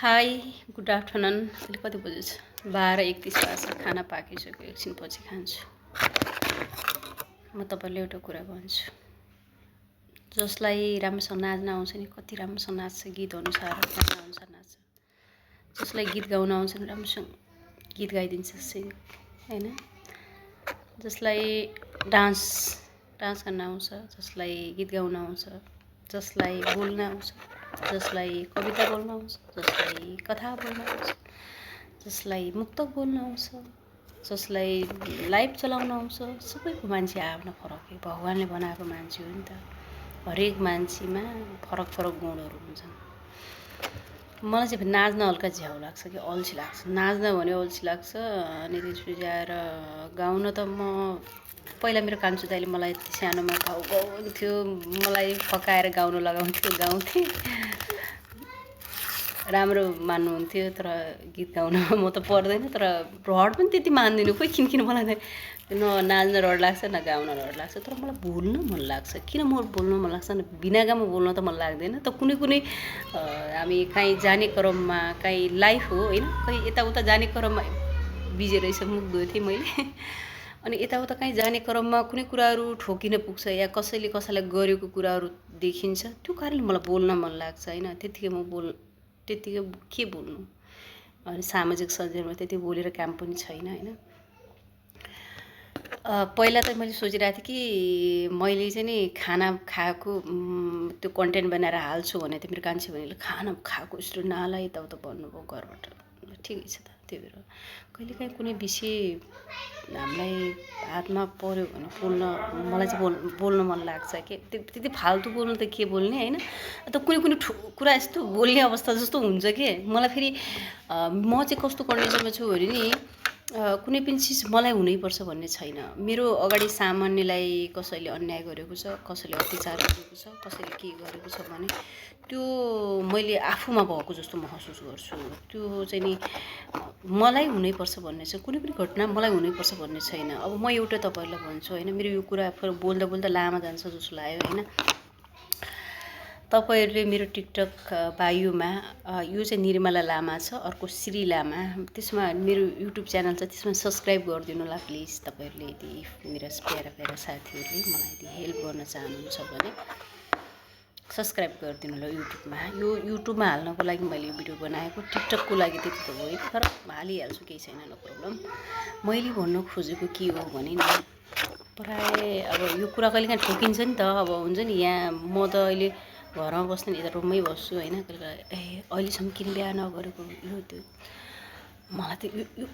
High good afternoon. अहिले कति बजेछ? 12:31 भएको छ। खाना पाकिसक्यो, एकछिनपछि खान्छु। म तपाईँलाई एउटा कुरा भन्छु, जसलाई राम्रोसँग नाच्न आउँछ नि, कति राम्रोसँग नाच्छ, गीत अनुसार गाउन अनुसार नाच्छ। जसलाई गीत गाउन आउँछ नि राम्रोसँग गीत गाइदिन्छ होइन। जसलाई डान्स गर्न आउँछ, जसलाई गीत गाउन आउँछ, जसलाई बोल्न आउँछ, जसलाई कविता बोल्न आउँछ, जसलाई कथा बोल्न आउँछ, जसलाई मुक्तक बोल्न आउँछ, जसलाई लाइभ चलाउन आउँछ, सबैको मान्छे आफ्नो फरक हो। भगवानले बनाएको मान्छे हो नि त। हरेक मान्छेमा फरक फरक गुणहरू हुन्छन्। मलाई चाहिँ नाच्न हल्का झ्याउ लाग्छ कि अल्छी लाग्छ। नाच्न भने अल्छी लाग्छ, अनि त्यसपछि आएर गाउन त म पहिला मेरो कान्छो दाइले मलाई सानोमा गाउँथ्यो, मलाई फकाएर गाउन लगाउँथ्यो, गाउँथेँ। राम्रो मान्नुहुन्थ्यो, तर गीत गाउन म त पर्दैन, तर रड पनि त्यति मान्दिनँ। खोइ किन मलाई न नाच्न रड लाग्छ न गाउन रड लाग्छ, तर मलाई बोल्न मन लाग्छ। किन म बोल्न मन लाग्छ न, बिना गामा बोल्न त मन लाग्दैन। त कुनै हामी कहीँ जाने क्रममा, कहीँ लाइफ हो होइन, कहीँ यताउता जाने क्रममा बिजी रहेछ मुख धोएँ मैले। अनि यताउता कहीँ जाने क्रममा कुनै कुराहरू ठोकिन पुग्छ या कसैले कसैलाई गरेको कुराहरू देखिन्छ, त्यो कारणले मलाई बोल्न मन लाग्छ होइन। त्यत्तिकै के बोल्नु, अनि सामाजिक सञ्जालमा त्यति बोलेर काम पनि छैन होइन। पहिला त मैले सोचिरहेको थिएँ कि मैले चाहिँ नि खाना खाएको त्यो कन्टेन्ट बनाएर हाल्छु भने त मेरो कान्छे भने खाना खाएको यस्तो नाला यताउता भन्नुभयो घरबाट। ठिकै छ त, त्यो भएर कहिलेकाहीँ कुनै विषय हामीलाई हातमा पऱ्यो भने मलाई चाहिँ बोल्न मन लाग्छ कि त्यति फाल्तु बोल्नु त के बोल्ने होइन। त कुनै कुरा यस्तो बोल्ने अवस्था जस्तो हुन्छ कि मलाई फेरि म चाहिँ कस्तो कन्डिसनमा छु भने नि, कुनै पनि चिज मलाई हुनैपर्छ भन्ने छैन। मेरो अगाडि सामान्यलाई कसैले अन्याय गरेको छ, कसैले अत्याचार गरेको छ, कसैले के गरेको छ भने त्यो मैले आफूमा भएको जस्तो महसुस गर्छु। त्यो चाहिँ नि मलाई हुनैपर्छ भन्ने छ, कुनै पनि घटना मलाई हुनैपर्छ भन्ने छैन। अब म एउटा तपाईँहरूलाई भन्छु होइन, मेरो यो कुरा बोल्दा बोल्दा लामा जान्छ जस्तो लाग्यो होइन। तपाईँहरूले मेरो टिकटक बायोमा यो चाहिँ निर्मला लामा छ, अर्को श्री लामा, त्यसमा मेरो युट्युब च्यानल छ, त्यसमा सब्सक्राइब गरिदिनु होला प्लिज। तपाईँहरूले यदि मेरा प्यारा साथीहरूले मलाई यदि हेल्प गर्न चाहनुहुन्छ भने सब्सक्राइब गरिदिनु होला युट्युबमा। यो युट्युबमा हाल्नको लागि मैले यो भिडियो बनाएको, टिकटकको लागि त्यति त होइन, तर हालिहाल्छु, केही छैन, नो प्रब्लम। मैले भन्नु खोजेको के हो भने नि, प्रायः अब यो कुरा कहिलेकाहीँ ठोकिन्छ नि त। अब हुन्छ नि, यहाँ म त अहिले घरमा बस्दैन, यता रुममै बस्छु होइन। अहिलेसम्म किन बिहा नगरेको यो त्यो, मलाई त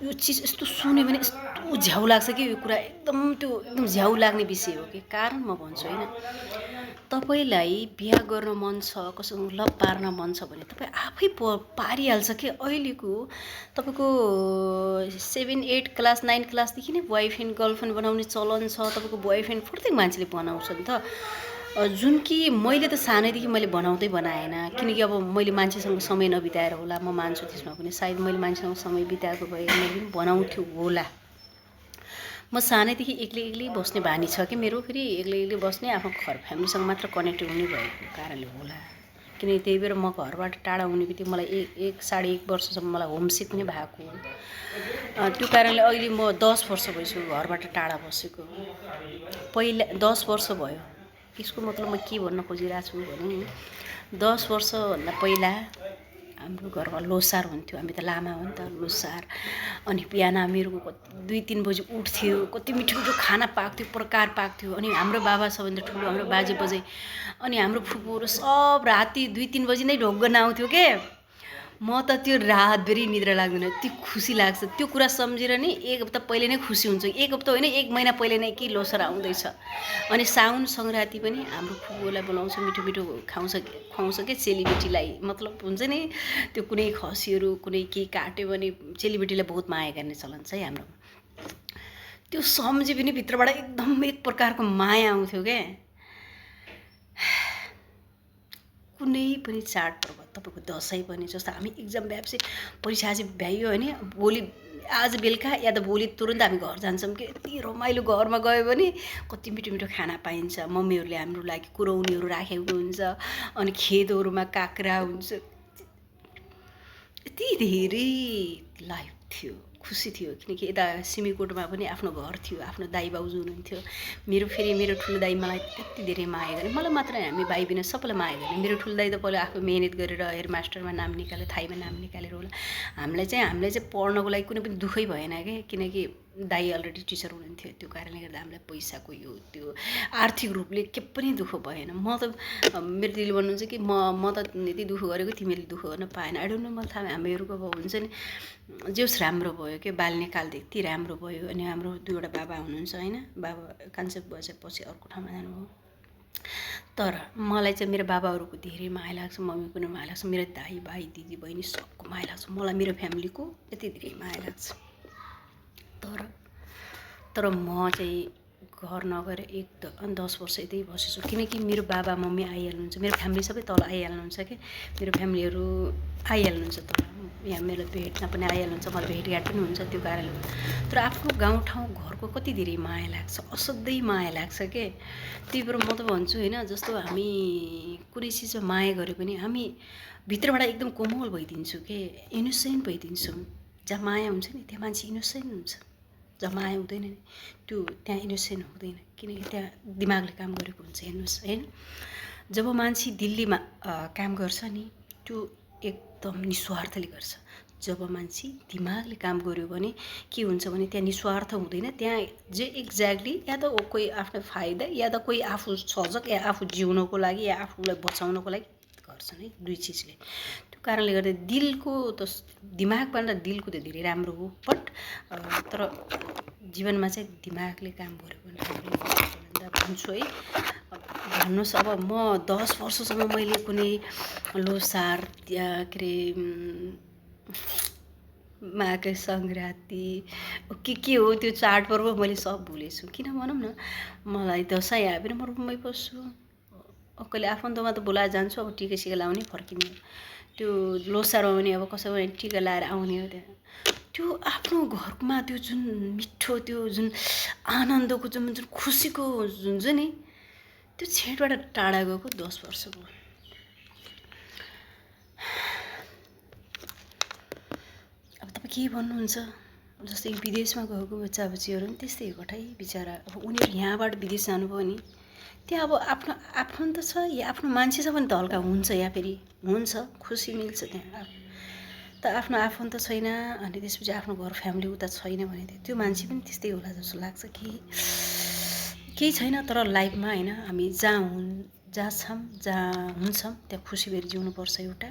यो चिज यस्तो सुन्यो भने यस्तो झ्याउ लाग्छ कि यो कुरा एकदम झ्याउ लाग्ने विषय हो कि। कारण म भन्छु होइन, तपाईँलाई बिहा गर्न मन छ, कसैको लभ पार्न मन छ भने तपाईँ आफै पारिहाल्छ कि। अहिलेको तपाईँको 7, 8 क्लास 9 क्लासदेखि नै बोयफ्रेन्ड गर्लफ्रेन्ड बनाउने चलन छ। तपाईँको बोयफ्रेन्ड प्रत्येक मान्छेले बनाउँछ नि त। जुन कि मैले त सानैदेखि मैले बनाएन, किनकि अब मैले मान्छेसँग समय नबिताएर होला, म मान्छु त्यसमा पनि। सायद मैले मान्छेसँग समय बिताएको भए मैले पनि बनाउँथ्यो होला। म सानैदेखि एक्लै बस्ने बानी छ कि मेरो, फेरि एक्लै बस्ने, आफ्नो घर फ्यामिलीसँग मात्र कनेक्ट हुने भएको कारणले होला। किनकि त्यही भएर म घरबाट टाढा हुने बित्तिकै मलाई 1.5 वर्षसम्म मलाई होमसिक पनि भएको हो। त्यो कारणले अहिले म 10 वर्ष भइसक्यो घरबाट टाढा बसेको। पहिला 10 वर्ष भयो। यसको मतलब म के भन्न खोजिरहेको छु भने 10 वर्षभन्दा पहिला हाम्रो घरमा लोसार हुन्थ्यो। हामी त लामा हो नि त, लोसार। अनि बिहान हामीहरूको 2-3 बजी उठ्थ्यो, कति मिठो खाना पाक्थ्यो, प्रकार पाक्थ्यो। अनि हाम्रो बाबा सबभन्दा ठुलो हाम्रो बाजे बजे, अनि हाम्रो फुपूहरू सब राति 2-3 बजी नै ढोग्न आउँथ्यो के। म त त्यो रातभरि निद्रा लाग्दैन, त्यो खुसी लाग्छ। त्यो कुरा सम्झेर नि 1 हप्ता पहिले नै खुसी हुन्छ। 1 हप्ता होइन, 1 महिना पहिले नै कि लोसार आउँदैछ। अनि साउन सङ्क्रान्ति पनि हाम्रो फुपूलाई बोलाउँछ, मिठो खुवाउँछ के चेलीबेटीलाई। मतलब हुन्छ नि, त्यो कुनै खसीहरू कुनै के काट्यो भने चेलीबेटीलाई बहुत माया गर्ने चलन छ है हाम्रो। त्यो सम्झे पनि भित्रबाट एकदम एक प्रकारको माया आउँथ्यो क्या। कुनै पनि चाडपर्व, तपाईँको दसैँ पनि, जस्तो हामी इक्जाम भएपछि परीक्षा चाहिँ भ्याइयो होइन, भोलि आज बेलुका या त भोलि तुरन्त हामी घर जान्छौँ कि। यति रमाइलो, घरमा गयो भने कति मिठो खाना पाइन्छ। मम्मीहरूले हाम्रो लागि कुरौनीहरू राखेको हुन्छ, अनि खेतहरूमा काँक्रा हुन्छ। यति धेरै लाइफ थियो, खुसी थियो। किनकि यता सिमीकोटमा पनि आफ्नो घर थियो, आफ्नो दाइ बाउजू हुनुहुन्थ्यो। मेरो ठुलो दाइ मलाई त्यति धेरै माया गरे, मलाई मात्र हामी भाइ बहिनी सबैलाई माया गरे। मेरो ठुलो दाइ त पहिला आफू मिहिनेत गरेर हेडमास्टरमा नाम निकालेर, थाईमा नाम निकालेर होला। हामीलाई चाहिँ पढ्नको लागि कुनै पनि दुःखै भएन क्या, किनकि दाइ अलरेडी टिचर हुनुहुन्थ्यो। त्यो कारणले गर्दा हामीलाई पैसाको यो त्यो आर्थिक रूपले के पनि दुःख भएन। म त मेरो दिदीले भन्नुहुन्छ कि म त यति दुःख गरेको, तिमीले दुःख गर्न पाएन। आई डोन्ट नो, मलाई थाहा हामीहरूको अब हुन्छ नि जेस राम्रो भयो कि बाल्यकालदेखि यति राम्रो भयो। अनि हाम्रो दुईवटा बाबा हुनुहुन्छ होइन, बाबा कान्छे बुवा चाहिँ पछि अर्को ठाउँमा जानुभयो। तर मलाई चाहिँ मेरो बाबाहरूको धेरै माया लाग्छ, मम्मीको पनि माया लाग्छ, मेरो दाइ भाइ दिदी बहिनी सबको माया लाग्छ। मलाई मेरो फ्यामिलीको यति धेरै माया लाग्छ। तर म चाहिँ घर नगएर 10 वर्ष यतै बसेछु, किनकि मेरो बाबा मम्मी आइहाल्नुहुन्छ, मेरो फ्यामिली सबै तल आइहाल्नुहुन्छ कि मेरो फ्यामिलीहरू आइहाल्नुहुन्छ तल, यहाँ मेरो भेटमा पनि आइहाल्नुहुन्छ, मलाई भेटघाट पनि हुन्छ त्यो कारणले। तर आफ्नो गाउँठाउँ घरको कति धेरै माया लाग्छ, असाध्यै माया लाग्छ के। त्यही भएर म त भन्छु होइन, जस्तो हामी कुनै चिजमा माया गऱ्यो भने हामी भित्रबाट एकदम कोमल भइदिन्छौँ के, इनोसेन्ट भइदिन्छौँ। जहाँ माया हुन्छ नि त्यहाँ मान्छे इनोसेन्ट हुन्छ, जहाँ माया हुँदैन नि त्यो त्यहाँ इनोसेन्ट हुँदैन, किनकि त्यहाँ दिमागले काम गरेको हुन्छ। हेर्नुहोस् होइन, जब मान्छे दिल्लीमा काम गर्छ नि त्यो एकदम निस्वार्थले गर्छ। जब मान्छे दिमागले काम गर्यो भने के हुन्छ भने त्यहाँ निस्वार्थ हुँदैन, त्यहाँ जे एक्ज्याक्टली या त कोही आफ्नो फाइदा या त कोही आफू सजग या आफू जिउनको लागि या आफूलाई बचाउनको लागि गर्छन् है, दुई चिजले। त्यो कारणले गर्दा दिलको त दिमागभन्दा दिलको त धेरै राम्रो हो, बट तर जीवनमा चाहिँ दिमागले काम गर्यो भने राम्रो भन्छु है। भन्नुहोस् अब म 10 वर्षसम्म मैले कुनै लोसार के अरे माघे सङ्क्रान्ति के हो त्यो चाडपर्व मैले सब भुलेछु। किन भनौँ न, मलाई दसैँ आयो भने म रुममै बस्छु, कहिले आफन्तमा त बोलाएर जान्छु, अब टिका सिका लाउने फर्किने। त्यो लोसारमा पनि अब कसै पनि टिका लाएर आउने हो। त्यहाँ त्यो आफ्नो घरमा त्यो जुन मिठो, त्यो जुन आनन्दको जुन खुसीको जुन छ नि, त्यो छेडबाट टाढा गएको 10 वर्ष भयो। अब तपाईँ के भन्नुहुन्छ? जस्तै विदेशमा गएको बच्चा बच्चीहरू पनि त्यस्तै हो कठै बिचरा। अब उनीहरू यहाँबाट विदेश जानुभयो नि त्यहाँ अब आफ्नो आफन्त छ या आफ्नो मान्छे छ भने त हल्का हुन्छ, या फेरि हुन्छ खुसी मिल्छ त्यहाँ। त आफ्नो आफन्त छैन अनि त्यसपछि आफ्नो घर फ्यामिली उता छैन भने त्यो मान्छे पनि त्यस्तै होला जस्तो लाग्छ कि केही छैन। तर लाइफमा होइन हामी जहाँ छौँ जहाँ हुन्छौँ त्यहाँ खुसी भएर जिउनुपर्छ एउटा।